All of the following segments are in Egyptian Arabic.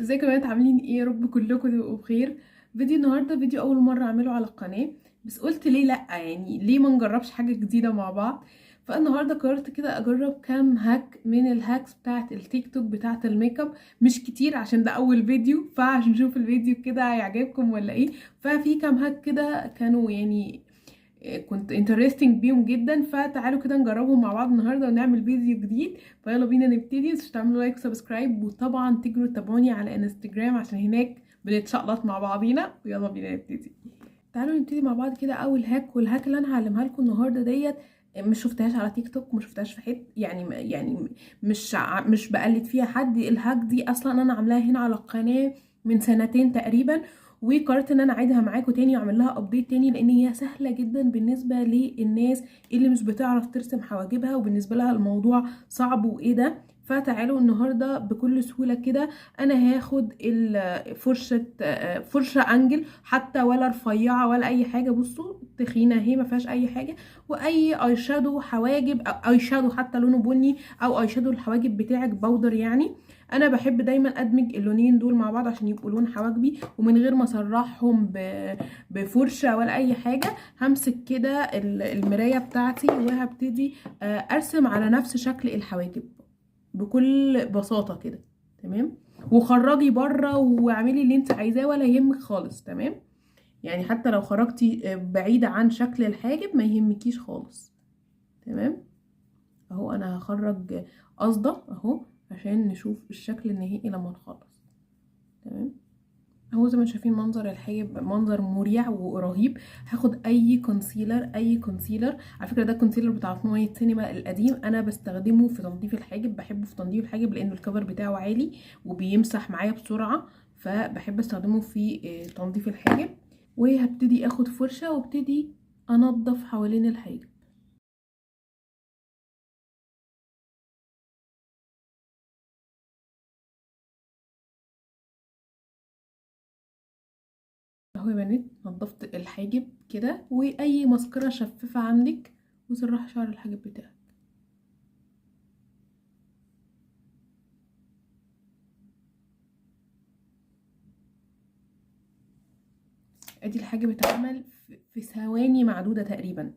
ازيكم يا بنات؟ عاملين ايه؟ يا رب كلكم تبقوا بخير. فيديو النهارده فيديو اول مرة اعمله على القناه، بس قلت ليه لا، يعني ليه ما نجربش حاجة جديدة مع بعض. فالنهارده قررت كده اجرب كام hack من ال hacks بتاعه التيك توك بتاعه الميك اب، مش كتير عشان ده اول فيديو، فعشان نشوف الفيديو كده هيعجبكم ولا ايه. ففي كام hack كده كانوا يعني كنت interesting بيهم جدا، فتعالوا كده نجربهم مع بعض النهارده ونعمل فيديو جديد. فيلا بينا نبتدي. متنسوش تعملوا like و subscribe، وطبعا تجروا تتابعوني على انستجرام عشان هناك بنتشقلط مع بعضينا. ويلا بينا نبتدي. تعالوا نبتدي مع بعض كده. اول hack، وال hack اللي انا هعلمها لكم النهارده ديت مش شفتهاش على تيك توك، ما شفتهاش في حتة، يعني مش بقلد فيها حد. ال hack دي اصلا انا عاملاها هنا على القناة من سنتين تقريبا، وقررت ان انا اعيدها معاكم تاني واعمل لها update تاني، لان هي سهلة جدا بالنسبة للناس اللي مش بتعرف ترسم حواجبها وبالنسبة لها الموضوع صعب وايه ده. فتعالوا النهارده بكل سهولة كده انا هاخد فرشه، فرشه angle حتى ولا رفيعة ولا اي حاجة، بصوا تخينة اهي ما فيهاش اي حاجة، واي eye shadow حواجب او eye shadow حتى لونه بني او eye shadow الحواجب بتاعك powder. يعني انا بحب دايما ادمج اللونين دول مع بعض عشان يبقوا لون حواجبي، ومن غير ما اسرحهم بفرشه ولا اي حاجة. همسك كده المراية بتاعتي وهبتدي ارسم على نفس شكل الحواجب بكل بساطة كده، تمام. وخرجي بره واعملي اللي انت عايزاه ولا يهمك خالص، تمام. يعني حتى لو خرجتي بعيدة عن شكل الحاجب ما يهمكيش خالص، تمام. اهو انا هخرج قصده اهو عشان نشوف الشكل النهائي لما نخلص، تمام. اهو زي ما شايفين منظر الحاجب منظر مريع ورهيب. هاخد اي concealer، اي concealer على فكرة ده ال concealer بتاع مايت سينما القديم، انا بستخدمه في تنظيف الحاجب، بحبه في تنظيف الحاجب لانه ال cover بتاعه عالي وبيمسح معايا بسرعة، فبحب استخدمه في تنظيف الحاجب. وهبتدي اخد فرشه وابتدي انظف حوالين الحاجب. اهو يا بنات نظفت الحاجب كده، واي مسكره شفافة عندك وسرح شعر الحاجب بتاعك. ادي الحاجب اتعمل في ثواني معدودة تقريبا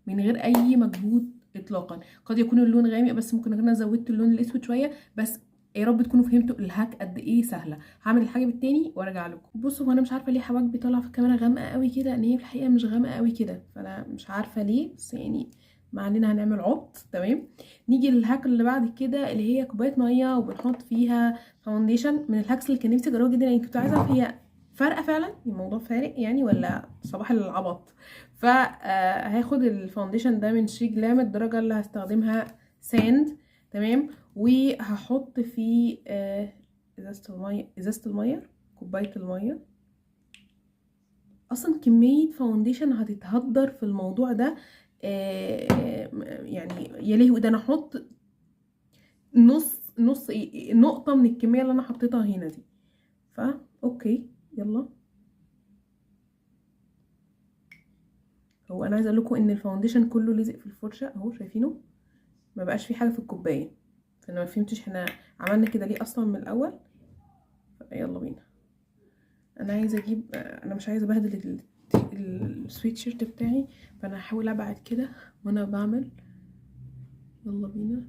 من غير اي مجهود اطلاقا. قد يكون اللون غامق بس ممكن انا زودت اللون الاسود شوية، بس يا رب تكونوا فهمتوا ال hack قد ايه سهلة. هعمل الحاجب التاني وارجع لكم. بصوا هو انا مش عارفه ليه حواجبي طالعه في الكاميرا غامقه قوي كده، ان هي في الحقيقة مش غامقه قوي كده، فانا مش عارفه ليه، بس يعني ما علينا، هنعمل عبط، تمام. نيجي لل hack اللي بعد كده اللي هي كوباية مية وبنحط فيها foundation. من ال hacks اللي كان نفسي اجربها جدا، يعني كنت عايزه اعرف هي فارقه فعلا، الموضوع فارق يعني ولا صباح العبط. فهاخد ال foundation ده من SHEGLAM، الدرجة اللي هستخدمها sand، تمام. وهحط فيه ازازة المية، ازازة المية، كوباية المية. اصلا كمية foundation هتتهدر في الموضوع ده، يعني يا لهوي، ده انا احط نص نقطة من الكمية اللي انا حطيتها هنا دي. فا okay يلا. هو انا عايزه اقول لكم ان ال foundation كله لزق في الفرشة اهو، شايفينه ما بقاش في حاجة في الكوباية، فانا ما فهمتش احنا عملنا كده ليه اصلا من الاول. يلا بينا. انا عايزه اجيب، انا مش عايزه ابهدل السويت شيرت بتاعي، فانا هحاول ابعد كده وانا بعمل. يلا بينا.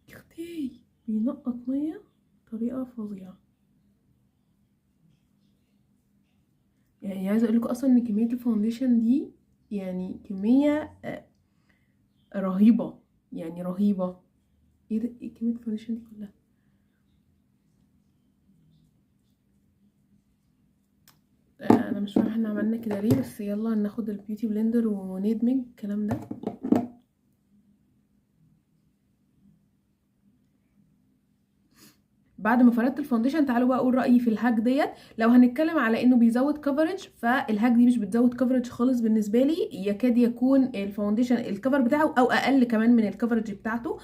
يا اختي بينقط مية بطريقة فظيعة. يعني عايزه اقول لكم اصلا ان كمية ال foundation دي يعني كمية رهيبة، يعني رهيبة. ايه ده؟ ايه كمية ال foundation دي كلها؟ انا مش فاهمه احنا عملنا كده ليه، بس يلا ناخد ال beauty blender وندمج الكلام ده. بعد ما فردت ال foundation تعالوا بقى اقول رايي في ال hack ديت. لو هنتكلم على انه بيزود coverage، فال hack دي مش بتزود coverage خالص بالنسبة لي، يكاد يكون ال foundation ال cover بتاعه او اقل كمان من ال coverage بتاعته.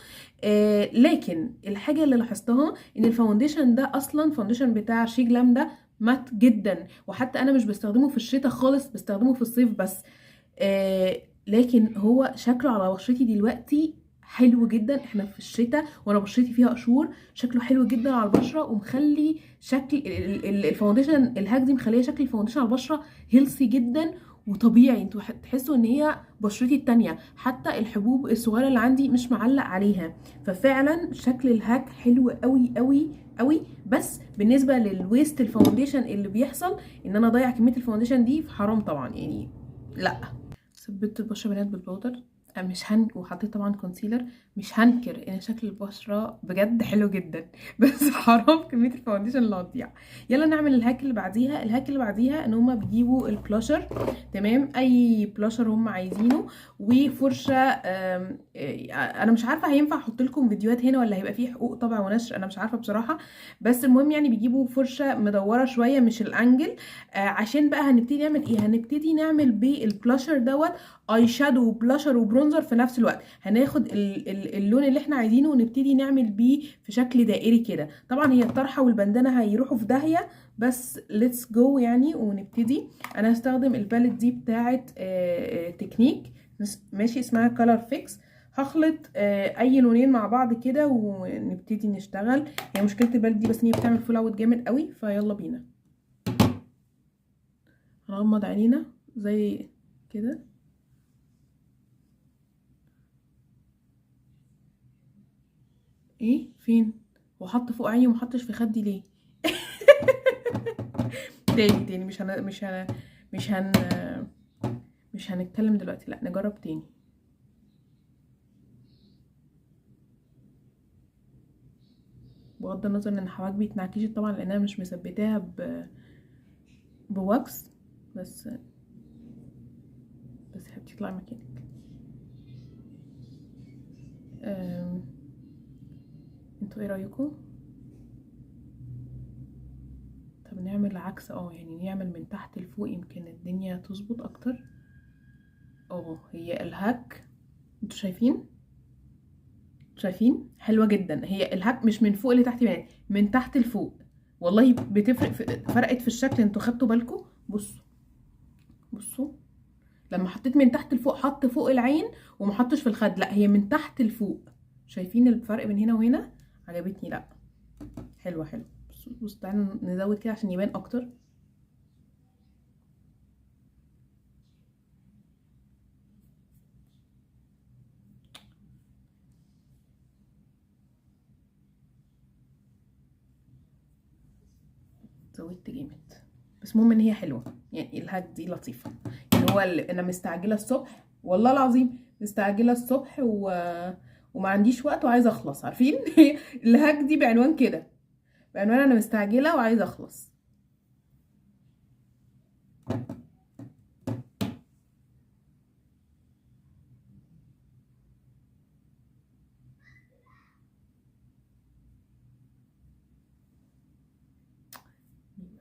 لكن الحاجة اللي لاحظتها ان ال foundation ده اصلا foundation بتاع SHEGLAM ده matte جدا، وحتى انا مش بستخدمه في الشتاء خالص، بستخدمه في الصيف بس. لكن هو شكله على بشرتي دلوقتي حلو جدا. احنا في الشتاء وانا بشرتي فيها قشور، شكله حلو جدا على البشرة، ومخلي شكل ال foundation ال hack دي مخليه شكل ال foundation على البشرة healthy جدا وطبيعي. انتوا تحسوا ان هي بشرتي التانية، حتى الحبوب الصغيرة اللي عندي مش معلق عليها. ففعلا شكل ال hack حلو قوي قوي قوي. بس بالنسبة لل waste ال foundation اللي بيحصل ان انا اضيع كمية ال foundation دي، فحرام طبعا يعني. لا، ثبت البشرة بنات بال powder، مش هن وحطيت طبعا concealer. مش هنكر ان شكل البشرة بجد حلو جدا، بس حرام كمية ال foundation اللي هتضيع. يلا نعمل ال hack اللي بعديها. ال hack اللي بعديها ان هما بيجيبوا البلاشر، تمام، اي بلاشر هما عايزينه، وفرشه. انا مش عارفه هينفع احط لكم فيديوهات هنا ولا هيبقى فيه حقوق طبع ونشر، انا مش عارفه بصراحة. بس المهم يعني بيجيبوا فرشه مدورة شوية مش ال angle، عشان بقى هنبتدي نعمل ايه؟ هنبتدي نعمل بالبلاشر دوت eye shadow و blusher و bronzer في نفس الوقت. هناخد اللون اللي احنا عايزينه ونبتدي نعمل بيه في شكل دائري كده. طبعا هي الطرحة والبندانه هيروحوا في داهية، بس let's go يعني. ونبتدي. انا هستخدم ال palette دي بتاعه تكنيك، ماشي، اسمها Color Fix. هخلط اي لونين مع بعض كده ونبتدي نشتغل. هي مشكلة ال palette دي بس ان هي بتعمل fallout جامد قوي، فيلا بينا. هنغمض عينينا زي كده. ايه فين؟ وحط فوق عيني ومحطش في خدي ليه؟ تاني تاني، مش هن مش هن مش هن مش هنتكلم دلوقتي، لا نجرب تاني. بغض النظر ان حواجبي اتنعكشت طبعا لانها مش مثبتاها ب wax، بس بس حبيبتي اطلعي مكانك. انتوا ايه رايكم؟ طب نعمل العكس، يعني نعمل من تحت لفوق يمكن الدنيا تظبط اكتر. هي ال hack انتوا شايفين؟ شايفين حلوة جدا. هي ال hack مش من فوق لتحت يعني، من تحت لفوق، والله بتفرق فرقت في الشكل. انتوا خدتوا بالكم؟ بصوا بصوا لما حطيت من تحت لفوق حط فوق العين وما حطش في الخد، لا هي من تحت لفوق. شايفين الفرق بين هنا وهنا؟ عجبتني، لا حلوة حلوة. بصوا بصوا، تعالوا نزود كده عشان يبان اكتر. زودت جامد، بس المهم ان هي حلوة يعني. ال hack دي لطيفة يعني. هو انا مستعجلة الصبح، والله العظيم مستعجلة الصبح وما عنديش وقت وعايزه اخلص، عارفين؟ ال hack دي بعنوان كده، بعنوان انا مستعجلة وعايزه اخلص.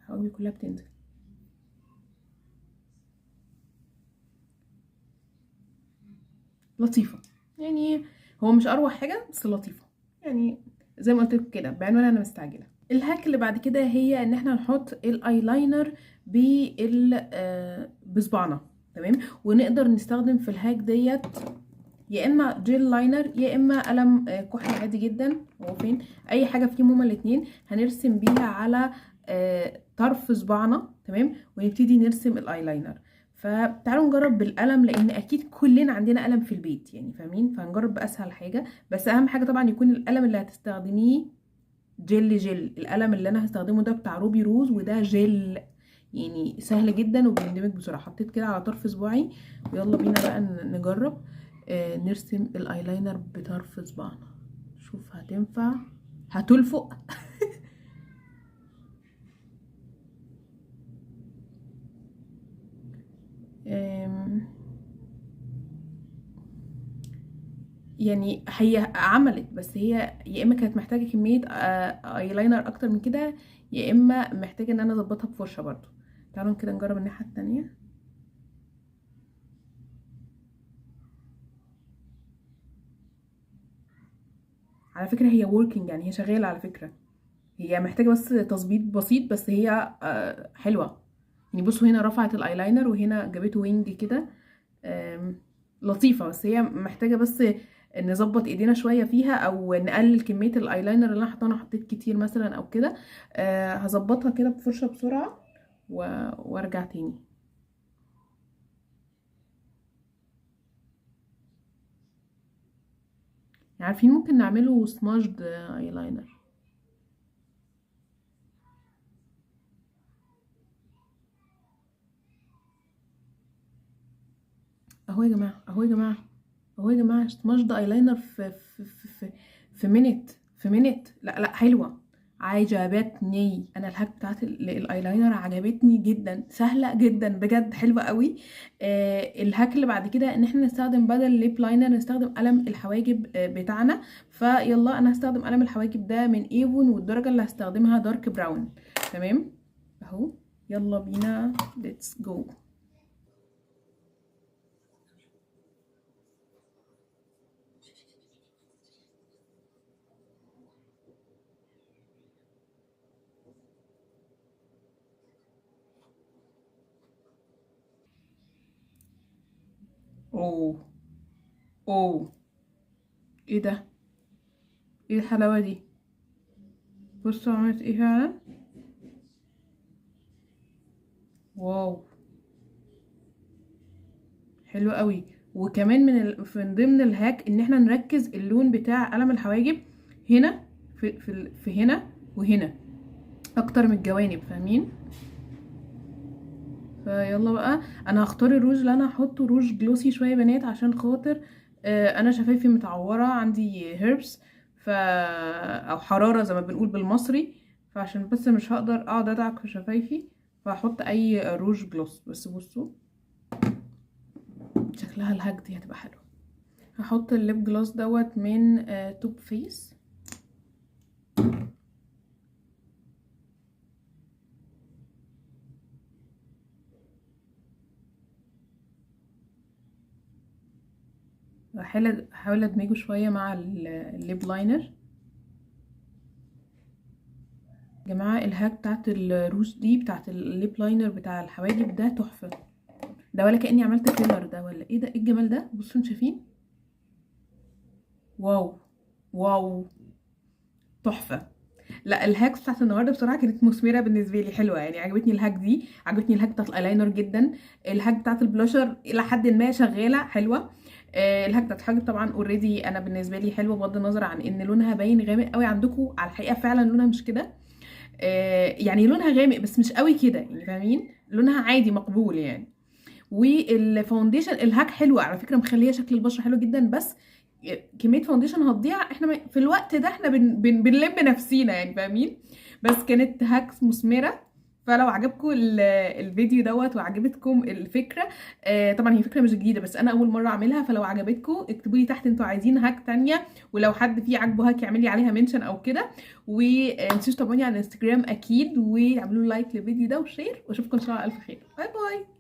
حواجبي كلها بتنزل. لطيفة يعني، هو مش اروع حاجة بس لطيفة يعني، زي ما قلت لكم كده بعنوان انا مستعجلة. ال hack اللي بعد كده هي ان احنا نحط الايلاينر بصبعنا، تمام. ونقدر نستخدم في ال hack ديت يا اما gel liner يا اما قلم كحل عادي جدا، هو فين اي حاجة فيهم هما الاتنين. هنرسم بيها على طرف صباعنا، تمام، ونبتدي نرسم الايلاينر. فتعالوا نجرب بالقلم لان اكيد كلنا عندنا قلم في البيت يعني، فاهمين؟ فهنجرب باسهل حاجة، بس اهم حاجة طبعا يكون القلم اللي هتستخدميه gel gel. القلم اللي انا هستخدمه ده بتاع Ruby Rose، وده جل يعني سهل جدا وبيندمج بسرعة. حطيت كده على طرف صباعي، ويلا بينا بقى نجرب نرسم الايلاينر بطرف صباعنا. شوف هتنفع، هتلفق. يعني هي عملت، بس هي يا اما كانت محتاجه كمية ايلاينر اكتر من كده، يا اما محتاجه ان انا اظبطها بفرشه برضو. تعالوا كده نجرب الناحية التانية. على فكرة هي working يعني، هي شغالة على فكرة، هي محتاجه بس تظبيط بسيط، بس هي حلوة يعني. بصوا هنا رفعت الايلاينر وهنا جابته wing كده، لطيفة، بس هي محتاجه بس نظبط ايدينا شوية فيها، او نقلل كمية الايلاينر اللي انا حطاه. انا حطيت كتير مثلا او كده. هظبطها كده بفرشه بسرعة وارجع تاني. عارفين ممكن نعمله smudged eyeliner. اهو يا جماعة، اهو يا جماعة، اهو يا جماعة، smudged eyeliner في minute، في minute. لا لا حلوة، عجبتني. انا ال hack بتاعت الايلاينر عجبتني جدا، سهلة جدا بجد، حلوة قوي. ال hack اللي بعد كده ان احنا نستخدم بدل ال lip liner نستخدم قلم الحواجب بتاعنا. فيلا انا هستخدم قلم الحواجب ده من Avon، والدرجة اللي هستخدمها dark brown. تمام اهو، يلا بينا let's go. اوه اوه، ايه ده؟ ايه الحلاوة دي؟ بصوا عملت ايه فعلا. wow حلو قوي. وكمان من ضمن ال hack ان احنا نركز اللون بتاع قلم الحواجب هنا في هنا وهنا اكتر من الجوانب، فاهمين؟ فيلا بقى انا هختار الروج اللي انا هحطه روج glossy شوية يا بنات، عشان خاطر انا شفايفي متعوره، عندي هيربس او حرارة زي ما بنقول بالمصري، فعشان بس مش هقدر اقعد ادعك في شفايفي فهحط اي روج gloss. بس بصوا شكلها ال hack دي هتبقى حلوة. هحط ال lip gloss دوت من Top Face. هحاول ادمجه شوية مع ال lip liner. يا جماعة ال hack بتاعت الروج دي بتاعت ال lip liner بتاع الحواجب ده تحفة، ده ولا كاني عملت filler ده ولا ايه ده؟ ايه الجمال ده؟ بصوا انتوا شايفين؟ wow wow تحفة. لا ال hacks بتاعت النهارده بصراحة كانت مثمرة بالنسبة لي، حلوة يعني، عجبتني ال hack دي، عجبتني ال hack بتاعت الايلاينر جدا، ال hack بتاعت البلاشر الى حد ما شغالة حلوة، ال hack بتاعت الحاجب طبعا already انا بالنسبة لي حلوة، بغض النظر عن ان لونها باين غامق قوي عندكم، على الحقيقة فعلا لونها مش كده، يعني لونها غامق بس مش قوي كده يعني، فاهمين؟ لونها عادي مقبول يعني. وال foundation ال hack حلوة على فكرة، مخليه شكل البشرة حلو جدا، بس كمية foundation هتضيع، احنا في الوقت ده احنا بن بن بنلم نفسينا يعني، فاهمين؟ بس كانت hacks مثمرة. فلو عجبكم الفيديو دوت وعجبتكم الفكرة، طبعا هي فكرة مش جديدة بس انا اول مرة اعملها، فلو عجبتكم اكتبوا لي تحت انتوا عايزين hack تانية، ولو حد فيه عاجبه hack يعمل لي عليها mention او كده. ومتنسوش تتابعوني على الانستجرام اكيد، واعملوا like للفيديو ده و share، واشوفكم ان شاء الله الف خير. bye bye.